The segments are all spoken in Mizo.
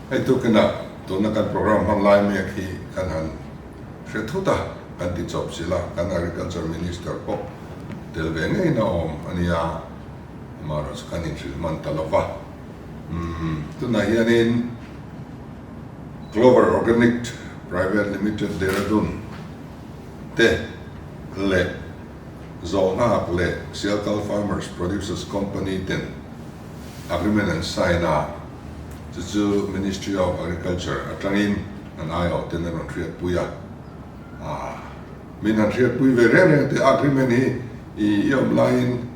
Hei tukinah tuna kan programme hman lai mek hi kan han hre thut a, kan ti chawp sil a, kan Agriculture Minister pawh tel ve ngeiin a awm a nia, amaherawhchu kan inhrilh hman ta lo va. Umm tunah hianin Clover Organic Private Limited Dehradun te leh Zawlhnak leh Sialkal Farmers Producers Company ten agreement an sign a, chu chu Ministry of Agriculture atangin an aiawh ten an rawn hriatpui a, aah min han hriatpui ve reng reng teh agreement hi i awm laiin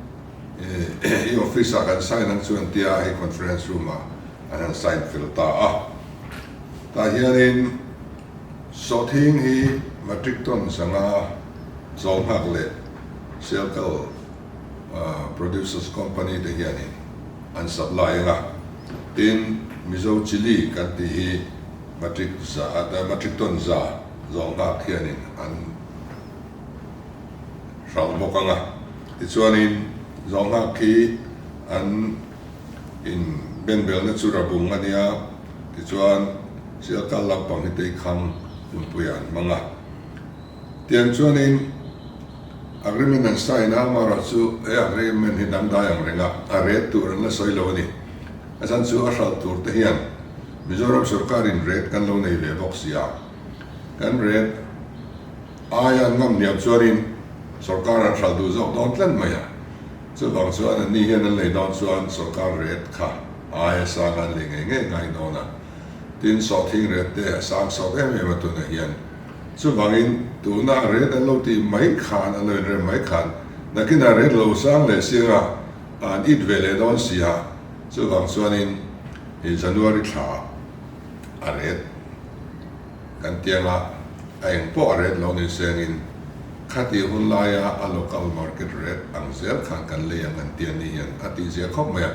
i office ah kan sign ang chu an tia hei conference room ah an han sign fel ta a, tah hianin sawhthing hi matric ton sanga Zawlhnak leh Sialkal Producers Company te hianin an supply ang a, tin Mizo Chilli kan tih hi matric za matric ton za Zawlhnak hianin an hralh bawk ang a, tichuanin Zawlhnak hi an in benbelna chu Rabung a nia, tichuan Sialkal lampang hi Teikhang hmunpuiah an hmang a. Tiang chuanin agreement an sign a, amaherawh chu he agreement hi dangdai ang reng a, a ret tur an la sawi lo a ni. A chhan chu a hralh tur te hian Mizoram sorkarin ret kan lo nei ve bawk si a, kan ret aia an ngam hniam chuanin sorkar an hralh duh zawk dawn tlat mai a, chuvang chuan anni hian an lei dawn chuan sorkar ret kha aia sang an lei ngei ngei ngai dawn a, tin sawhthing ret te a sang sawt em em a tunah hian. Chuvangin tuna ret an lo tih mai khan, an lo inrem mai khan, nakinah ret lo sang leh sianga an it ve leh dawn si a, chuvang chuanin i January thla a ret kan tianga a eng pawh a ret lo ni sengin khati hun laia a local market ret ang zel khan kan lei ang an ti a ni hian a tih zia khawp mai a.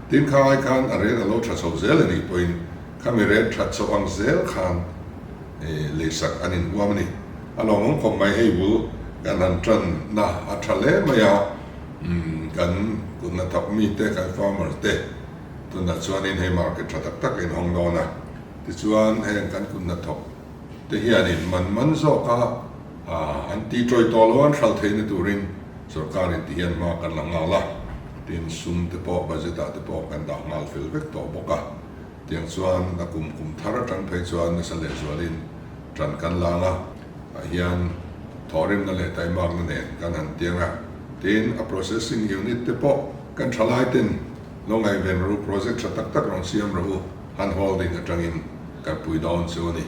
Tin kha ai khan a ret a lo tha chho zel a nih pawhin khami ret that chho ang zel khan Leisak an inhuam a ni. A lawmawm khawp mai hei bul kan han tan na a tha hle mai a, kan kut hnathawk mite kan farmer te tunah chuanin hei market tha tak tak a inhawng dawn a, tichuan heng kan kut hnathawk te hianin man man zawk a an ti tawi tawh lo an hralh theihna turin sorkarin ti hian hma kan la nghal a, tin sum te pawh budget ah te pawh kan dah nghal fel vek tawh bawk a. Tiang chuan a kum kum thar atang phei chuan nasa lehzualin tan kan lang a, ah hian thawhrimna leh taimakna nen kan han tiang a. Tin, a processing unit te pawh kan thalai ten lo ngaihven rawh u, project tha tak tak rawn siam rawh u, han holding atangin kan pui dawn chu a ni.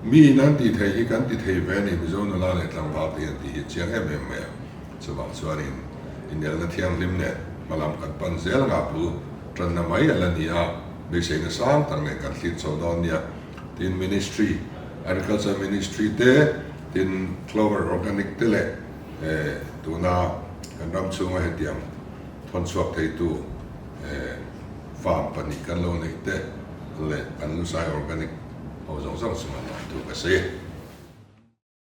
Mi in an tih theih hi kan ti thei ve a ni, Mizo nula leh tlangval te hian tih hi a chiang em em mai a. Chuvang chuanin inelna thianghlim nen hmalam kan pan zel anga bul tanna mai a la ni a, beiseina sang tak nen kan thlir chho dawn nia. Tin Ministry, Agriculture Ministry te, tin Clover Organic te leh tuna kan ram chhunga hetiang thawn chhuak theitu farm pahnih kan lo neih te leh kan Lusai Organic ho zawng zawng chungah lawmtu ka sawi.